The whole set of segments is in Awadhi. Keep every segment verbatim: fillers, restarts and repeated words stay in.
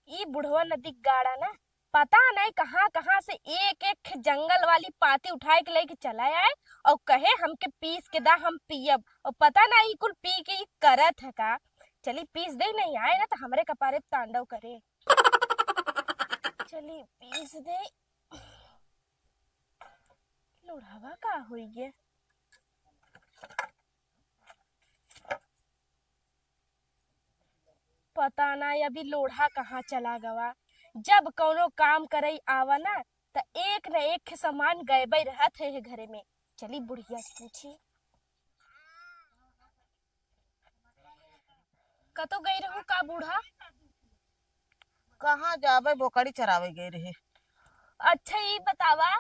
ई बुढ़वा नदी गाड़ा ना, पता नहीं कहाँ कहाँ से एक एक जंगल वाली पाती उठाए के लेके चला आए और कहे, "हमके पीस के दा, हम पियब।" और पता नहीं कुल पी के ई करत है का। चली पीस दे, नहीं आए ना तो हमरे कपारे पे तांडव करे। चली पीस दे। लोढ़वा का होई गे? पता ना अभी लोढ़ा कहाँ चला गवा। जब कौनो काम करई आवा ना, त एक न एक सामान गैबे रहत है, है घरे में। चली बुढ़िया से पूछी। कतो गई रहू का बूढ़ा? कहाँ जाबे, बोकड़ी चरावे गए रहे। अच्छा, ई बतावा,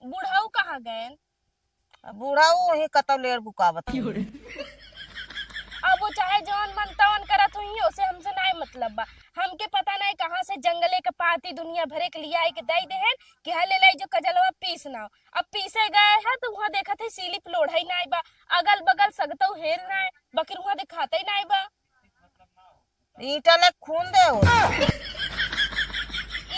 बुढ़ऊ कहाँ गएन? अब बुढ़ऊ ही कतौ लेड़ बुकावत है। अब वो चाहे जौन मन तौन करत हुई, ओसे हमसे नाय मतलब बा। हमके पता नाय कहाँ से जंगले के पाती दुनिया भरे के लिया के दे देहन कि "हाँ, ले लाई जो कजलवा पीस ना।" अब पीसे गए है तो वहाँ देखत है सीलिप लोढ़ई नाय बा, अगल बगल सगतौ हेर नाय, बकिर वहाँ देखाते नाय बा। ईंटा ले खून दे हो।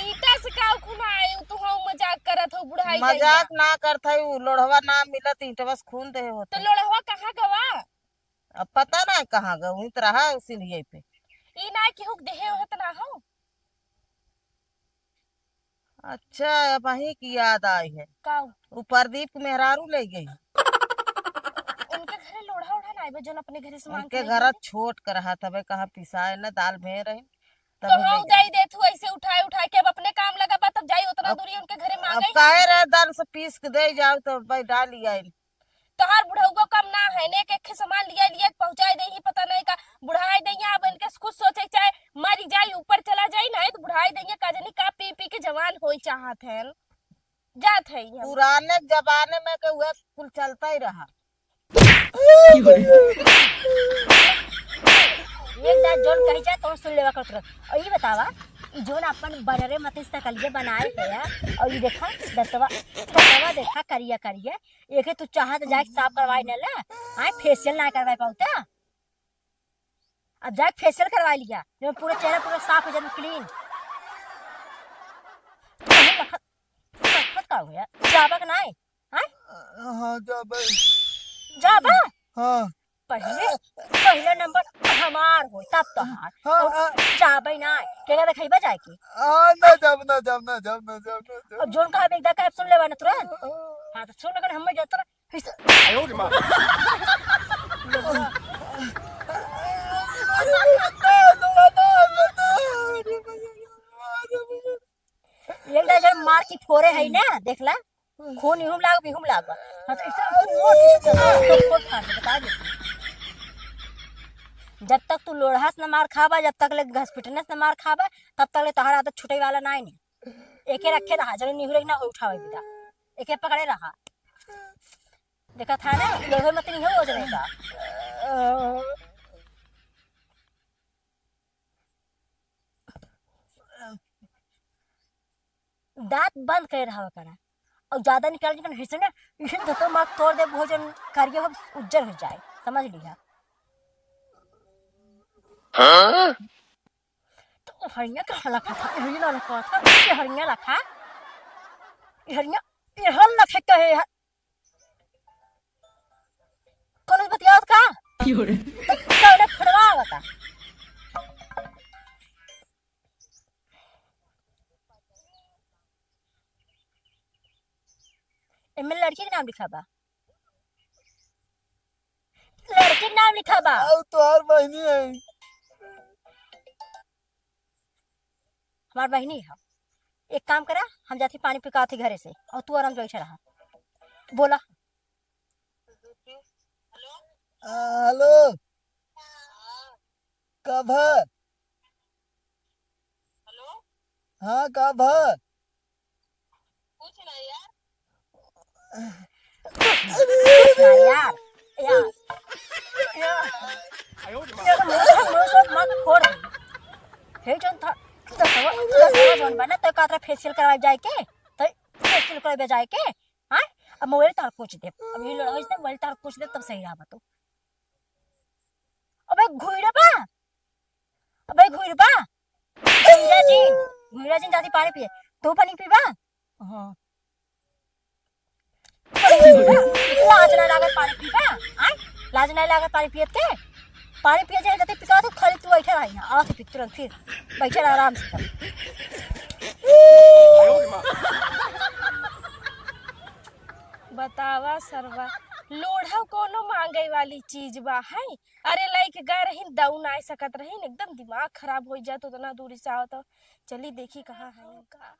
ईंटा से का खून आए? तू हऊ मजाक करत हो बुढ़ाई मजाक गइया। ना करत है, उ लोढ़वा ना मिलत, ईंटवा से खून दे हो। तो लोढ़वा कहाँ गवा? अब पता ना कहाँ गवा, वहीं तो रहा सिंधिया पे। ई ना केहू के देहे होत ना हो। अच्छा, अब वहीं की याद आई है। का? उ प्रदीप के मेहरारू ले गई। उनके घरे लोढ़ा ओढ़ा ना आइबे, जोन अपने घरे से मांग के उनके ले घर गई। छोट कर हाथ हवे, कहाँ पिसाए ना, दाल भे रहे। तो तब हम ले दे दे तू ऐसे उठाए उठाए के, अब अपने काम लगा बा, तब जाई उतना अब दूरी उनके घरे अब मांगे। काहे रहे दाल से पीस के दे जाओ, तो भाई डाल ही आइल। तोहार बुढ़ऊ को कम ना है, ने के खे सामान लिया लिया के पहुंचाए दे ही, पता नहीं का बुढ़ाए दे ही। अब इनके कुछ सोचे, चाहे मरी जाई, ऊपर चला जाई, नहीं तो बुढ़ाए दे ही, का जानी का पी पी के जवान होई चाहत है। जात है हम। पुराने जमाने में के उहे कुल चलता ही रहा। एक दांत जोन कही जाए तो सुन लेवा करत रह। और ई बतावा, ई जोन अपन बड़रे मती सकलिए बनाए के है, और ई देखा दंतवा, दंतवा देखा करिया करिया, एके तू चाहत जाके साफ करवाई न ले, आए फेशियल ना करवाई पाऊ त। अब जाके फेशियल करवाई लिया, जो पूरा चेहरा पूरा साफ हो जाए, क्लीन। लखत, लखत का हो गया? जाबा के नाय? हैं? हाँ, जाबे। जाबा? हाँ। पहले, पहले नंबर हमार हो, तब तोहार। हाँ, और हाँ। जाबे ना, केगा देखाइबा जाए के? हाँ, ना जाब, ना जाब, ना जाब, ना जाब, ना जाब। अब जोन कहा बेगदा का सुन लेवा ना तुरंत। हाँ। हाँ, तो सुन लेकिन हमें जाता रहा। फिर से एक दाई जब मार की फोरे है ना, देख ला, खून इहुम लाग, इहुम लाग बा। हाँ, तो ऐसे खून मोट, ऐसे खून मोट फाड़ दे, बता दे। जब तक तू लोढ़ा से न मार खाबा, जब तक ले घसपिटने से न मार खाबा, तब तक ले तोहार आदत छूटे वाला नाई नहीं। एके रखे रहा, जने निहुरे ना हो उठावे बिदा। एके पकड़े रहा। देखा था ना, लोढ़े मत नहीं हो जाने का। दांत बंद करे रहा करा। और ज्यादा निकाल के हिस्से ना, इसे तो, तो मार तोड़ दे, भोजन करिए हो, उज्जर हो जाए, समझ लिया। हाँ? तो हरिया का लखा था, हरिया ना लखा था, ये हरिया लखा, ये हरिया, ये हर लखे कहे है। कॉलेज बतियावत का? क्यों रे? तो कौने फड़वा आवता? एमे लड़की के नाम लिखा बा, लड़की के नाम लिखा बा। और तोहार बहिनी है। हमार बहिनी है। एक काम करा, हम जाती पानी पिकावत ही घरे से, और तू आराम से बैठे रहा। बोला। आ, हेलो। का भा? हाँ, का भा? कुछ ना यार। कुछ ना यार। यार। यार। यार, मुंह, मुंह से मत फोड़। हे जौन था, दसवा, दसवा जौन बा ना, तो का तोरा फेशियल करवाए जाए के? तो फेशियल करवाए जाए के? हाँ? अब मोबाइल तार पूछ दे। अब ये लड़ाई से मोबाइल तार पूछ दे, तब सही रहा तू। अबे घुइरा बा। अबे घुइरा बा। घुइरा जी, राजन जाती पानी पिए, तू पानी पीबा? हाँ। लाज ना लागत पानी पीबा? आय? लाज ना लागत पानी पियत के? पानी पिए जाए जाते पिका तो खाली तू बैठे रही, आओ से तुरंत फिर बैठे रह आराम से। बतावा सरवा, लोढ़ा कोनो मांगे वाली चीज बा है? अरे लइके गए रहीन, दऊ नाय सकत रहीन, एकदम दिमाग खराब होइ जात, उतना दूरी से आओ तो। चली देखी कहाँ है का।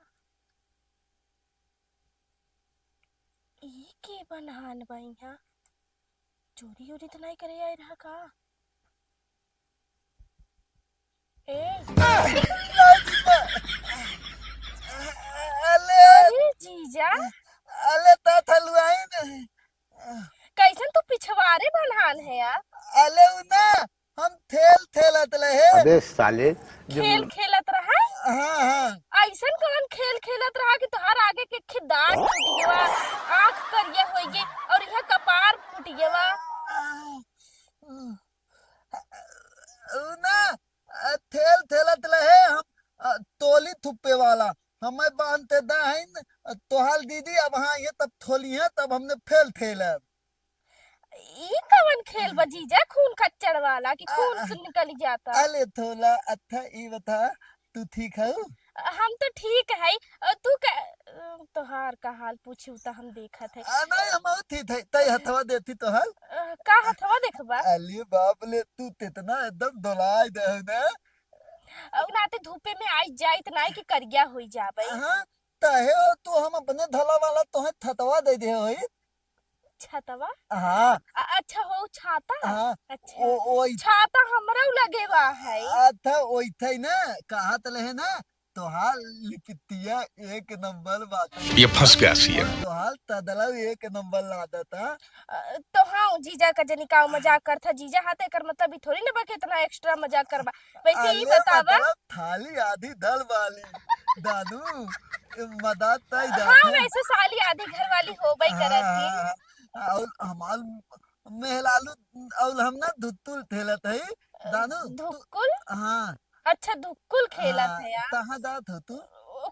ई के बनहान बा इहाँ? चोरी उरी त नाय करे आए रहा का? ए। अले, अरे जीजा। अले ता थलुआइन। कैसन तू पिछवारे बनहान है यार? अले उ ना, हम खेल खेलत रहे। अबे साले, जब खेल खेलत रहे? हाँ, हाँ। ऐसन कौन खेल खेलत रहा कि तोहार आगे के खिदार टूट गवा, आँख करिया होइ गए और यह कपार फूट गवा? उ ना, अ, खेल खेलत रहे हम, अ, तोली थुप्पे वाला। हमें बांधते दा है न, अ, तोहार दीदी अब हाँ ये तब थोली है, तब हमने फेल खेलब। ई कवन खेल बा जीजा, खून खच्चड़ वाला कि आ, खून आ, से निकल जाता? अले थोला, अच्छा ई बता, तू ठीक हऊ? हम तो ठीक है, अ, तू का, अ, तोहार का हाल पूछू त हम देखत है। आ, नहीं, हम ठीक है, तई हथवा देती तोहार। अ, का हथवा देखबा? अले बाप ले, तू तितना एकदम डोलाय दे हो ना। अ, नाते धूपे में आई जाइत नाई कि करिया होई जाबे। हाँ, तहे हो तू हम अपने धला वाला तोहे थतवा दे दे होई। छतवा? हाँ। अ-, अच्छा हो छाता? हाँ। अच्छा। ओ, ओई। छाता हमरा लगे बा है। अच्छा, ओई थे ना, कहत रहे ना, तोहार लिपटिया एक नंबर बात। ये फंस गया सीएम। तोहार तदला एक नंबर लागत है। अ, तो हाँ, जीजा का जनी का मजाक करत है, जीजा हाथ एकर मतलब ई थोड़ी ना बा कि इतना एक्स्ट्रा मजाक करबा। वैसे ई अरे बतावा। मतलब थाली आधी दल वाली। दानू, ए, मदद तई हाँ, दानू। वैसे साली आधी घर वाली होबे हाँ, करत ही। हाँ, हाँ। और हमार मेहलालू, और हम ना धुत्तुल खेलत है। दानू, तू धुक्कुल? हाँ। अच्छा, धुक्कुल खेलत आ, है यार। कहाँ जात हो तू?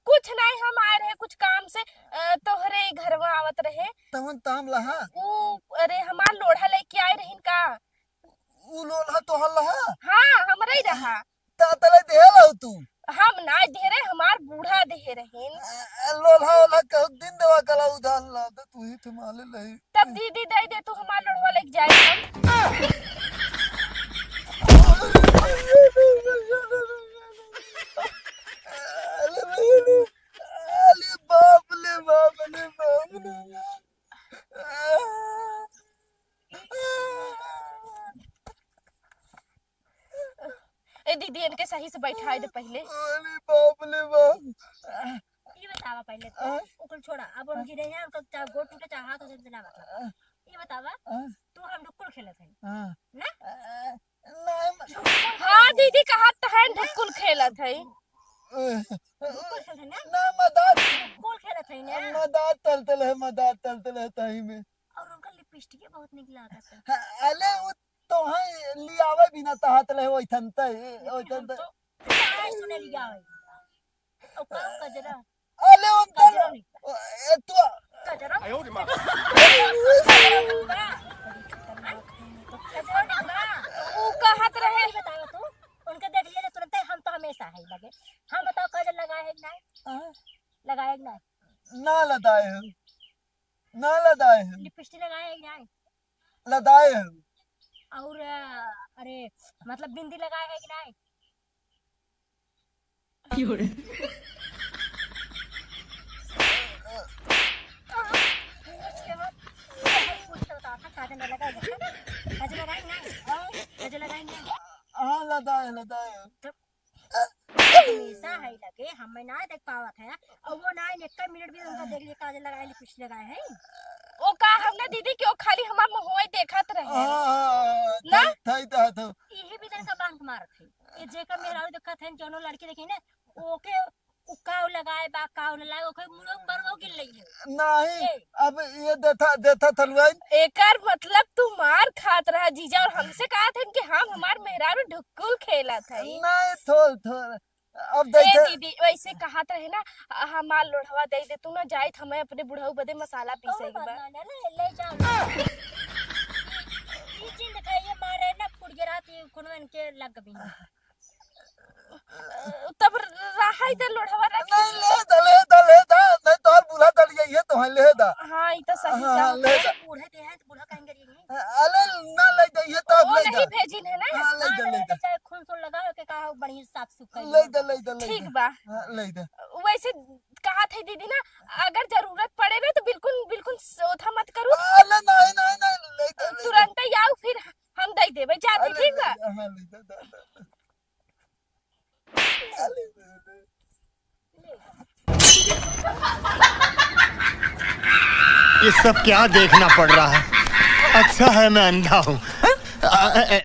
कुछ नहीं, हम आए रहे कुछ काम से, अ, तोहरे घरवा आवत रहे। तवन ताम लहा? ऊ, अरे, हमार लोढ़ा लेके आए रहिन का? ऊ लोढ़ा तोहर लहा? हाँ, हमरे ही रहा। ता तले देहे लाऊ तू? हम ना देहे रहे, हमार बूढ़ा देहे रहिन। अ, अ, लोढ़ा ओढ़ा कहू दिन देवा कला उधार ला दे, तू ही थमाले लही। तब दीदी दे दे, तू हमार लोढ़वा लेके जाए हम। अरे, अरे बाप ले बाप ले बाप ले। ए दीदी, इनके सही से बैठाए दे पहले। अरे बाप ले बाप। ई बतावा पहले तो, हाँ? ओकर छोड़ा, अब हम गिरे हैं, उनका चाहे गोड़ टूटे, चाहे हाथ हो जाए, ना मतलब। हाँ। ई बतावा, हाँ। तू हम ढुक्कुल खेलत है, हाँ। ना? हाँ, दीदी, कहा तो है, ढुक्कुल खेलत है। ढुक्कुल खेलत है ना? ना, मदार। ढुक्कुल खेलत है ना? मदार तलतल है, मदार तलतल है ताही में। और उनका लिपस्टिक बहुत निक लागत है। हाँ, अले, वो तो है, लियावे बिना तो हाथ ले, वही थनता है, वही थनता है। तो चाहे सुने लियावे। और का कजरा? अले, उन कजरा नहीं। ए, तू। कजरा? आयो रे माँ। कजरा नहीं बा। ऊ कहत रहे। बताओ तू, उनके देख लिया तो तुरंत हम तो हमेशा है लगे। हम बताओ, काजल लगाए है कि नहीं? हाँ। लगाए कि नहीं? ना लगाए हो, ना लगाए हो। लिपस्टिक लगाए है कि नहीं? लगाए हो। और, अरे, मतलब बिंदी लगाए है कि नहीं? क्यों रे? पूछ के बताओ, काजल लगाए है? काजल लगाए कि नहीं? हाँ? काजल लगाए कि नहीं? हाँ, लगाए, लगाए। हमेशा है लगे, हमें ना देख पावत है। और वो ना एक मिनट भी उनका देख लिए, काजल लगाए, लिपस्टिक लगाए है। ओ का हम ना दीदी, क्यों खाली हमार मुंहवा ही देखत रहे? हाँ, हाँ, हाँ, ना? थाई, थाई, थाई, थाई। यही भी दिन का bunk मारत है। ये जेकर मेहरारू देखत है, जौनो लड़की देखी ना, ओके, उ काव लगाए बा, काव न लगाए, ओके मुंह में बरगो गिर लई है। नहीं, ए। अब ये देथा, देथा थलुआइन। एकर मतलब तू मार खात रहा जीजा और हमसे कहत है कि हम हमार मेहरारू ढुक्कुल खेलत है। नहीं, थोल, थोल। अब ए दे दे। दीदी, वैसे कहत रहे ना, हमार लोढ़वा दे दे तू ना, जाइत हमें अपने बुढ़ऊ बदे मसाला पीसे कौन के बा। बात ना, ना, ले जाओ। ई चीज दिखाइए, मारे ना फुट गिरा, ये खुनवन के लग गई। तब रहाई दे लोढ़वा रख। नहीं, ले दे, ले दे, ले दे, नहीं तो और बूढ़ा दल ये तो है, ले दे। हाँ, ई तो सही हाँ, कहा। ले दे। बूढ़े दे हैं तो बूढ़ा कहेंगे रे। अरे ना, ले दे, ये तो ओ ले नहीं दे। भेजिन है ना? हाँ, ले हाँ, दे, ले ले दे। दे, चाहे खून सुन लगाओ के कहा बढ़िया साफ सुफ कर ले दे, ले दे, ले ठीक दे। बा। हाँ, ले दे। वैसे कहा थे दीदी ना, अगर जरूरत पड़े ना तो बिल्कुल, बिल्कुल सोथा मत करू। अरे नहीं, नहीं, नहीं, ले दे, ले दे। तुरंत ही आओ, फिर हम दे देबे जाते, अरे ठीक ले बा? दे, हाँ, ले दे, दे, दे, दे। अरे ले दे। ये सब क्या देखना पड़ रहा है? अच्छा है मैं अंधा हूँ। अ, अ, अ,